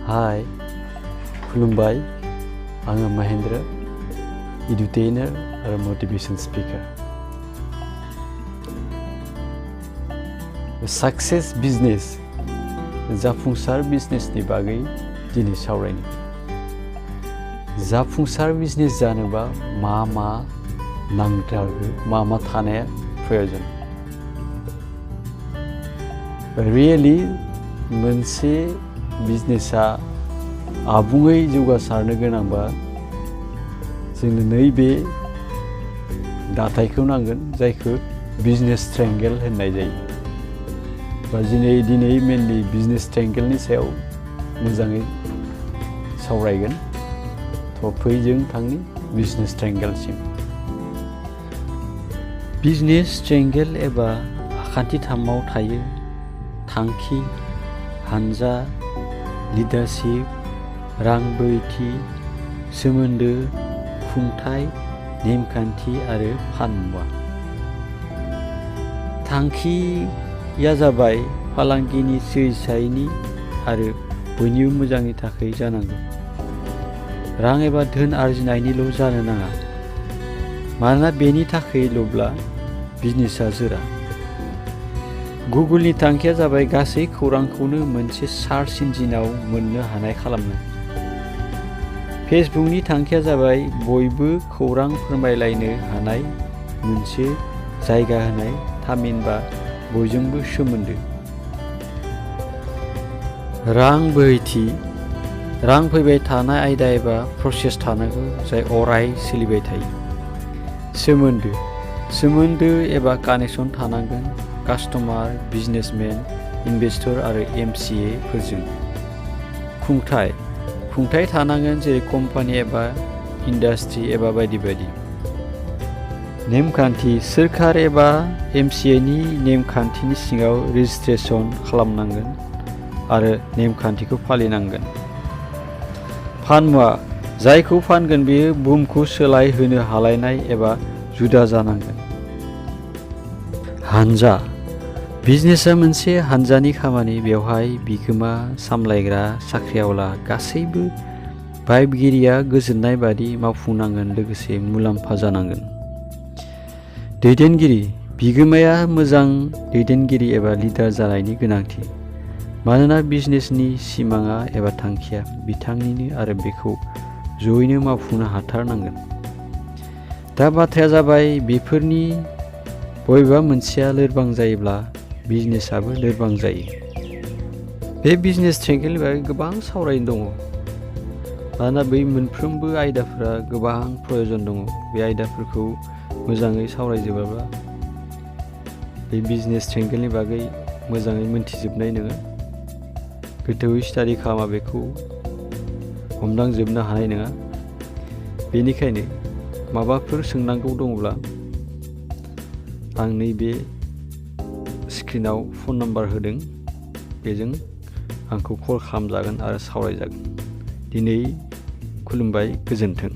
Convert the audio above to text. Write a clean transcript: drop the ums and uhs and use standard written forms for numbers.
Hai, खुलुमबाय, आङो महेंद्र, एडुटेनर आरो मोटिवेशन स्पीकर। सक्सेस बिजनेस, जाफुंसार बिजनेसनि बागै दिनै सावरायनो। जाफुंसार बिजनेस जानोबा मा नांथारगौ, मा थानाया प्रयोजन। रियेलि मोनसे बिजनेसा आबुङै जौगासारनो गोनांबा जोंनो नैबे दाथायखौ नांगोन, जायखौ बिजनेस ट्रायंगल होननाय जायो। बा दिनै मेनलि बिजनेस ट्रायंगलनि सायाव मोजाङै सावरायगोन। फै जों थांनि बिजनेस ट्रायंगलसिम। बिजनेस ट्रायंगल एबा आखान्थिथामाव थायो थांखि, हानजा, लिडारशिप, रां बोहैथि, सोमोन्दो, खुंथाय, नेमखान्थि आरो फानमुवा। थांखिया जाबाय फालांगिनि सिरिसायनि आरो बयनिबो मोजांनि थाखाय जानांगौ। रां एबा धोन आरजिनायनिल' जानो नाङा, मानोना बेनि थाखायल'ब्ला बिजनेसा जोरा। गुगोलनि थांखिया जाबाय गासै खौरांखौनो मोनसे सार्च इन्जिनाव मोननो हानाय खालामनाय। फेसबुकनि थांखिया जाबाय बयबो खौरां फोरमायलायनो हानाय मोनसे जायगा होनाय, थामहिनबा बयजोंबो सोमोन्दो। रां बोहैथि, रां फैबाय थानाय आयदा एबा प्रसेस थानांगौ जाय अराय सोलिबाय थायो। सोमोन्दो एबा कानेक्सन थानांगोन कास्टमार, बिजनेसमेन, इनभेस्टर आरो MCA फोरजों। खुंथाय थानांगोन, जेरै कम्पानि एबा इन्डास्ट्रि एबा बायदि बायदि। नेमखान्थि, सोरखार एबा MCAनि नेमखान्थिनि सिङाव रेजिस्ट्रेसन खालामनांगोन आरो नेमखान्थिखौ फालिनांगोन। फानमुवा, जायखौ फानगोन बेयो बुहुमखौ सोलाय होनो हालायनाय एबा जुदा जानांगोन। हानजा, बिजनेसा मोनसे हानजानि खामानि। बेवहाय बिगोमा, सामलायग्रा, साख्रिआवला गासैबो बायगिरिया गोजोननाय बादि मावफुंनांगोन, लोगोसे मुलाम्फा जानांगोन। दैदेनगिरि, बिगोमाया मोजां दैदेनगिरि एबा लिडार जानायनि गोनांथि, मानोना बिजनेसनि सिमाङा एबा थांखिया बिथांनिनो आरो बेखौ जयैनो मावफुंनो हाथारनांगोन। दा बाथ्राया जाबाय, बेफोरनि बबेबा मोनसेया लोरबां जायोब्ला बिजनेसाबो लोरबां जायो। बे बिजनेस ट्रायंगलनि बागै गोबां सावरायनो दङ, मानोना बै मोनफ्रोमबो आयदाफोरा गोबां प्रयोजन दङ। बे आयदाफोरखौ मोजाङै सावरायजोबाब्ला बे बिजनेस ट्रायंगलनि बागै मोजाङै मोनथिजोबनाय नङा। गोथौयै स्टाडि खालामा बेखौ हमदांजोबनो हानाय नङा। बेनिखायनो माबाफोर सोंनांगौ दङब्ला आं नैबे स्क्रिनाव फन नाम्बार होदों, बेजों आंखौ कल खालामजागोन आरो सावरायजागोन। दिनै खुलुमबाय, गोजोन्थों।